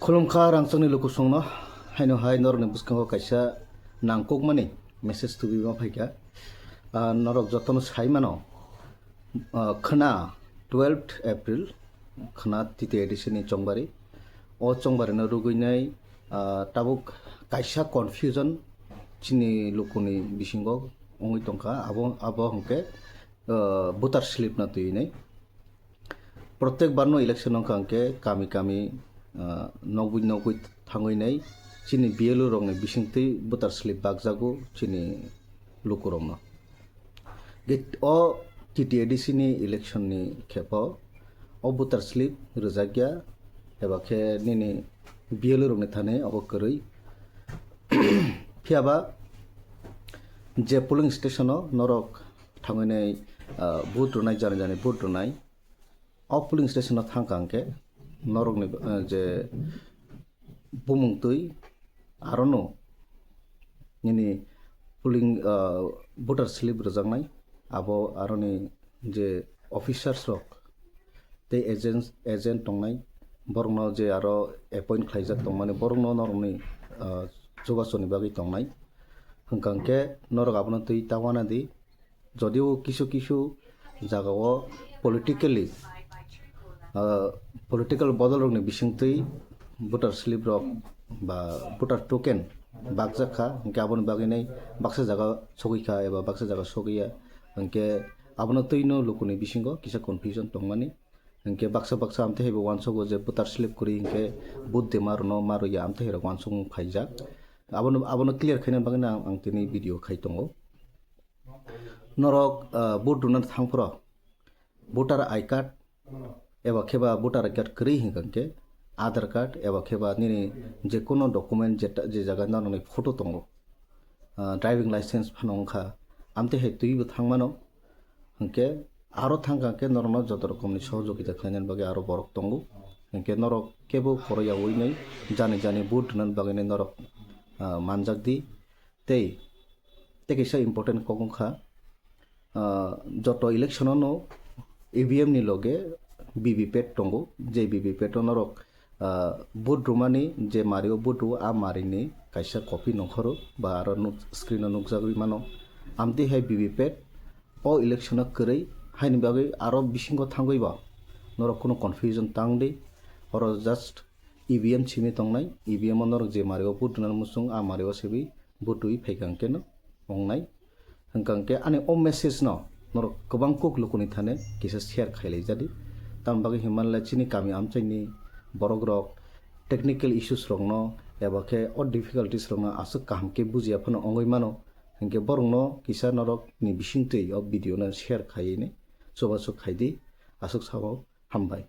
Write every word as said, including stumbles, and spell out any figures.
Khulumkha rangchakni lukusongno, haino hai norokni bwskango kaisa nangkukmani message tubima phaikha. Ah, norok jotono sai mano, ah, khwna twelfth April, khwna T T A D C ni chongbari. O chongbarino rwgwinai, ah, tabuk kaisa confusion chini lukuni bisingo wngwi tongkha, abo, abo hwnkhe, ah, voter slip no twi hinwi. Protek barno election wngkha hwnkhe kami kami, ah, nogwi nogwi thangwi nai chini B L O rokni bisingtwi voter slip bakjago chini lukurokno. Ge-, o T T A D C ni election ni khepo o voter slip rwjakya eba khe nini B L O rokni thani obo kwrwi. Phiyaba je polling station o norok thangwi nai, ah, vote rwnai, jani jani vote rwnai, o polling station o thangkha hwnkhe norokni, ah, je bumung twi arono nini polling, ah, voter slip rwjaknai, abo aroni je officers rok tei agents, agent tongnai, borokno je aro appoint khlaijak tongmani, borokno norokni, ah, chubasoni bagwi tongnai. Hwnkha hwnkhe norok abono twi ta uanadi, jodio kisu kisu jagao politically, ah, political bodol rokni bisingtwi voter slip rok ba voter token bakjak kha, hwnkhe aboni bagwi nai baksa jaga sogwi kha eba baksa jaga sogwi ya, hwnkhe abono twino lukuni bisingo kisa confusion tongmani, hwnkhe baksa baksa amtwi hai bo uansugo je voter slip kwrwi hwnkhe vote dema rwno ma rwya, amtwi hai rok uansukmung phaijak. Abono, abono clear khaina bagwi no ang, ang tini video khai tongo. Norok, ah, vote rwna thang phuru voter I card eba khe ba voter I card kwrwi hwnkha hwnkhe Aadhaar card eba khe ba nini je kono document je ta-, je jaga norokni photo tongo, ah, driving license phano wngkha, amtwi hai twibo thang mano, hwnkhe aro thangkha hwnkhe norokno joto rokomni sohojogita khlainani bagwi aro borok tongo, hwnkhe norok kebo koroya ui nai jani jani vote rwnani bagwi nai norok, ah, manjak di. Tei, tei kaisa important kok wngkha, ah, joto election-o no E V M ni loge V V P A T tongo, je V V P A T o norok, ah, vote rwmani je mario vote rwo, a marini kaisa copy nongkhoro ba aro nuk-, screen-o nukjagwi mano. Amtwi hai V V P A T o election-o kwrwi, haini bagwi aro bisingo thangwi ba norok kunu confusion tang di, oro just E V M simi tongnai, E V M o norok je mario vote rwnani muchung, a mario sebi vote rwi phaikha hwnkhe no wngnai. Hwnkha hwnkhe ani o message no norok kwbang kuk lukuni thani kisa share khailai jadi. Tamni bagwi hinmanle chini kami amchaini borok rok technical issues rokno eba khe o difficulties rokno aswk kaham khe bujiya phano wngwi mano. Hwnkhe borokno kisa norokni bisingtwi o video no share khaiwi chubachu khaidi. Aswk sao, hambai.